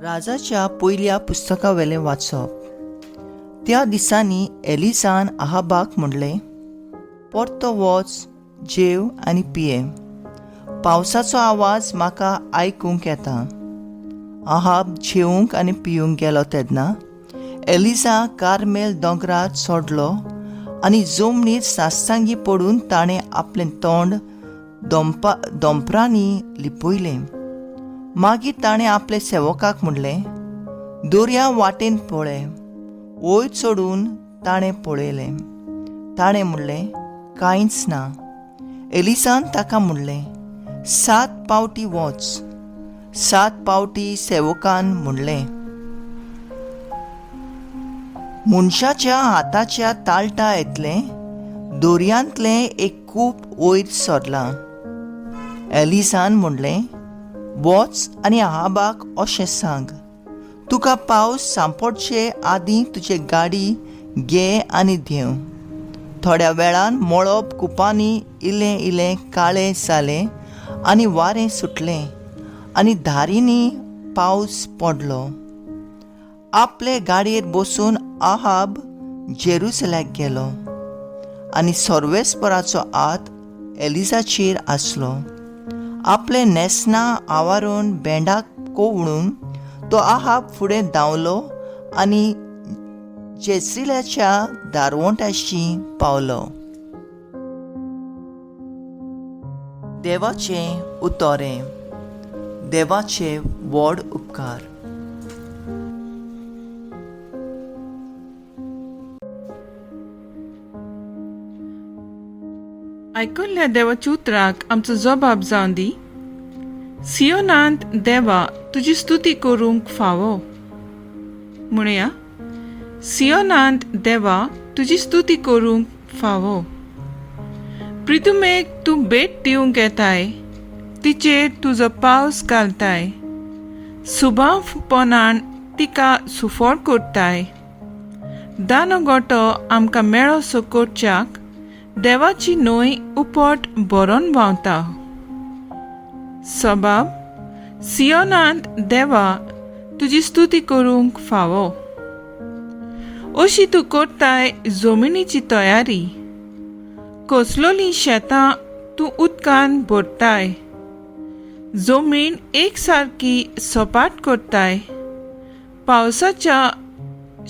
राजाच्या पयल्या पुस्तकावेलें वाचप. त्या दिसांनी एलिसान आहाबाक म्हणलें, परतो वच, जेव आनी पिये, पावसाचो आवाज म्हाका आयकूंक येता. आहाब जेवंक आनी पिवंक गेलो तेन्ना एलिजा कार्मेल दोंगरार चडलो आनी जमनीर सास्तांगी पडून ताणें आपलें तोंड दोंपरांनी लिपयलें. मागीर ताणें आपले सेवकाक म्हणलें, दर्या वाटेन पळय. वयर चडून ताणें पळयलें. ताणें म्हणलें, कांयच ना. एलिसान ताका म्हणलें, 7 पावटी वच. 7 पावटी सेवकान म्हणलें, मनशाच्या हाताच्या ताळटा येतलें दर्यांतलें एक कूप वयर सरलां. एलिसान म्हणलें, वच आनी आहाबाक अशें सांग, तुका पावस सांपडचे आदीं तुजे गाडी घे आनी देंव. थोड्या वेळान मळब कुपांनी इल्लें इल्लें काळें जालें आनी वारें सुटलें आनी धारींनी पावस पडलो. आपले गाडयेर बसून आहाब जेरुसल्याक गेलो आनी सर्वेस्पराचो हात एलिजाचेर आसलो. आपले न्हेसणां आवारून भेंडाक कोवळून तो आहाब फुडें धांवलो आनी जेस्रिलाच्या दारवंटाशी पावलो. देवाचें उतोरें. देवाचे व्हड उपकार. आयकल्ल्या देवाच्या उतराक आमचो जबाब जावन दी. सियोनांत देवा तुजी स्तुती करूंक फावो. म्हणया, सियोनांत देवा तुजी स्तुती करूंक फावो. प्रितुमेक तूं भेट दिवंक येताय, तिचेर तुजो पावस घालताय, सुबावपणान तिका सुफळ करताय. दानो गोटो आमकां मेळो करच्याक देवाची न्हंय उपट भरोन व्हांवता. सबाब सियोनांत देवा तुजी स्तुती करूंक फावो. अशी तूं करताय जमिनीची तयारी, कसलोलीं शेतां तूं उदकान भरताय, जमीन एक सारकी सपाट करताय, पावसाच्या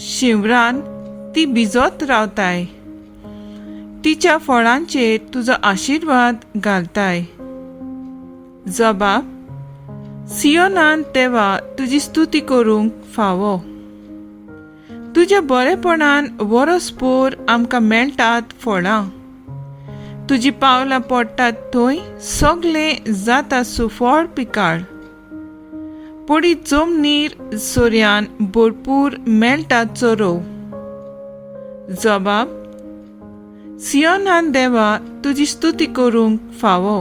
शिंवरान ती भिजत रावताय, तिच्या फळांचेर तुजो आशिर्वाद घालताय. जबाब सियोनांत देवा तुजी स्तुती करूंक फावो. तुज्या बरेपणान वरसभर आमकां मेळटात फळां, तुजी पावलां पडटात थंय सगळें जाता सुफळ पिकाळ. पडीत जमनीर सोऱ्यान भरपूर मेळटा चरोव. जबाब सियोनान देवा तुजी स्तुती करूंक फावो.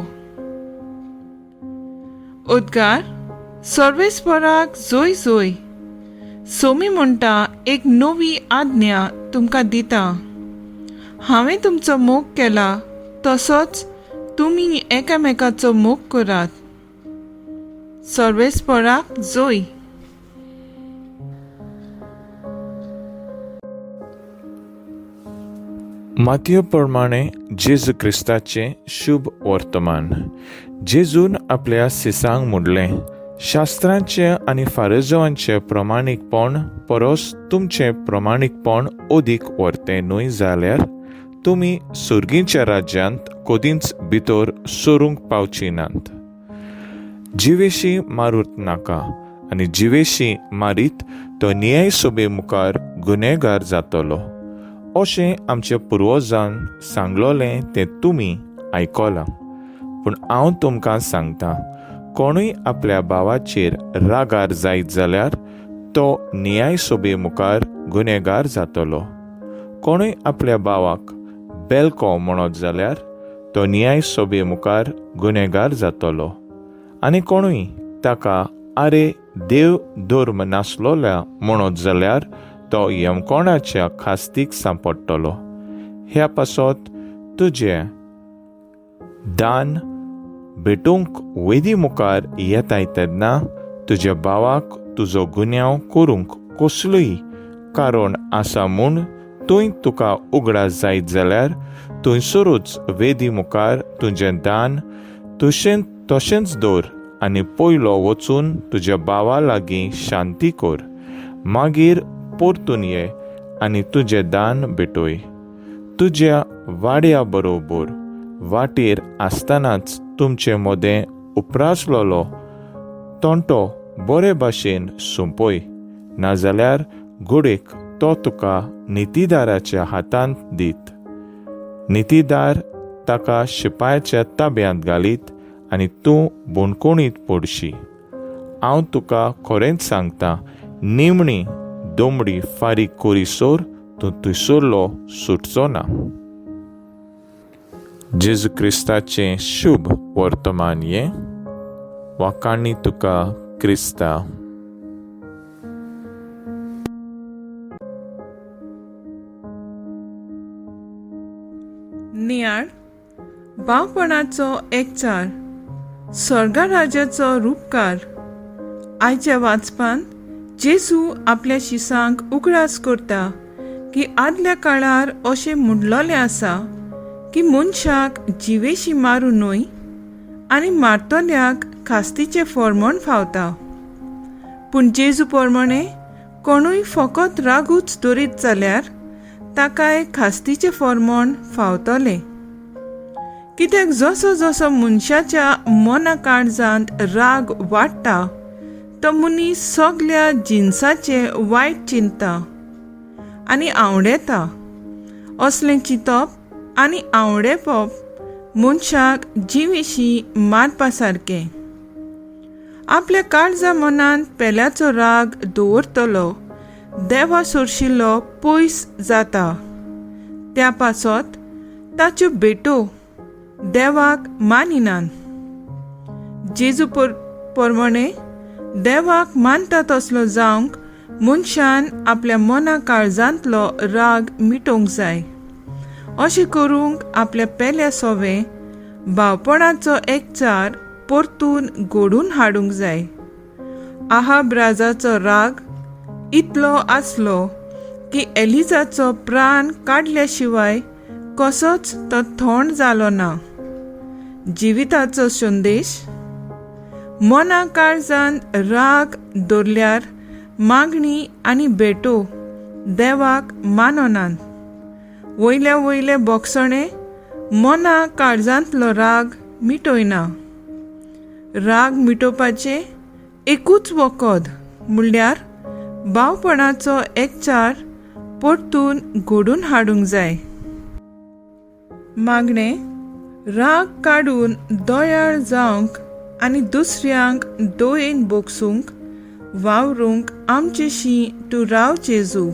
उद्गार सर्वेस्पराक जोय जोय. सोमी म्हणटा एक नवी आज्ञा तुमकां दिता, हांवें तुमचो मोग केला तसोच तुमी एकामेकाचो मोग करात. सर्वेस्पराक जोय. मातये प्रमाणे जेजू क्रिस्ताचें शुभ वर्तमान. जेजून आपल्या सिसांक म्हणलें, शास्त्रांचें आनी फारिजवांचें प्रमाणीकपण परस तुमचें प्रमाणीकपण अदीक व्हरतें न्हय जाल्यार तुमी सुर्गीच्या राज्यांत कदींच भितर सरूंक पावची नात. जिवेशी मारूत नाका आनी जिवेशी मारीत तो न्याय सभे मुखार गुन्हेगार जातलो, अशें आमच्या पुर्वजान सांगलोलें तें तुमी आयकलां. पूण हांव तुमकां सांगता, कोणूय आपल्या भावाचेर रागार जायत जाल्यार तो न्याय सभे मुखार गुन्हेगार जातलो. कोणूय आपल्या भावाक बेलको म्हणत जाल्यार तो न्याय सभे मुखार गुन्हेगार जातलो. आनी कोणूय ताका आरे देव धर्म नासलोल्या म्हणत जाल्यार तो यमकोणाच्या खास्तीक सांपडटलो. ह्या पासत तुजें दान भेटूंक वेदी मुखार येताय तेन्ना तुज्या भावाक तुजो गुन्यांव करूंक कसलोय कारण आसा म्हूण थंय तुका उगडास जायत जाल्यार थंयसरूच वेदी मुखार तुजें दान तशें तशेंच दवर आनी पयलो वचून तुज्या भावा लागीं शांती कर, मागीर परतून ये आनी तुजें दान भेटय. तुज्या वाड्या बरोबर वाटेर आसतनाच तुमचे मदें उप्रासलेलो तंटो बरे भाशेन सोंपय, नाजाल्यार घोडेक तो तुका नितीदाराच्या हातांत दीत, नितीदार ताका शिपायाच्या ताब्यांत घालीत आनी तूं बोणकोणीत पडशी. हांव तुका खरेंच सांगता, निमणी दोमडी फारीक करीसर तूं थंयसरलो सुटचो ना. जेजू क्रिस्ताचें शुभ वर्तमान हें. वाखाणी तुका क्रिस्ता. नियाळ भावपणाचो एकचार, स्वर्गराजाचो रुपकार. आयच्या वाचपांत जेजू आपल्या शिसांक उगडास करता की आदल्या काळार अशें म्हणलेलें आसा की मनशाक जिवेशी मारूं न्हय आनी मारतल्याक खास्तीचें फॉर्मण फावता. पूण जेजू प्रमाणे कोणूय फकत रागूच दरीत जाल्यार ताकाय खास्तीचें फॉर्मण फावतलें. कित्याक जसो जसो मनशाच्या मना काळजांत राग वाडटा तो मनीस सगल्या जिनसाचें वायट चिंतता आनी आवडेता. असलें चिंतप आनी आवडेपप मनशाक जिविशी मारपा सारकें. आपल्या काळजा मनांत पेल्याचो राग दवरतलो देवा सोरशिल्लो पयस जाता. त्या पासत ताच्यो भेटो देवाक मानिनात. जेजू प्रमाणे देवाक मानता तसलो जावंक मनशान आपल्या मना काळजांतलो राग मिटोवंक जाय. अशें करूंक आपल्या पेल्या सोवे भावपणाचो एकचार परतून घडून हाडूंक जाय. आहाब राजाचो राग इतलो आसलो की एलिजाचो प्राण काडल्या शिवाय कसोच तो थंड जालो ना. जिविताचो संदेश: मना काळजान राग दवरल्यार मागणी आनी भेटो देवाक माननात. वयल्या वयले बोगसणे मना काळजांतलो राग मिटयना. राग मिटोवपाचें एकूच वखद म्हणल्यार भावपणाचो एकचार परतून घडून हाडूंक जाय. मागणें: राग काडून दयाळ जावंक आनी दुसऱ्यांक दयेन बोगसूंक वावरूंक आमचेशी तूं राव जेजू.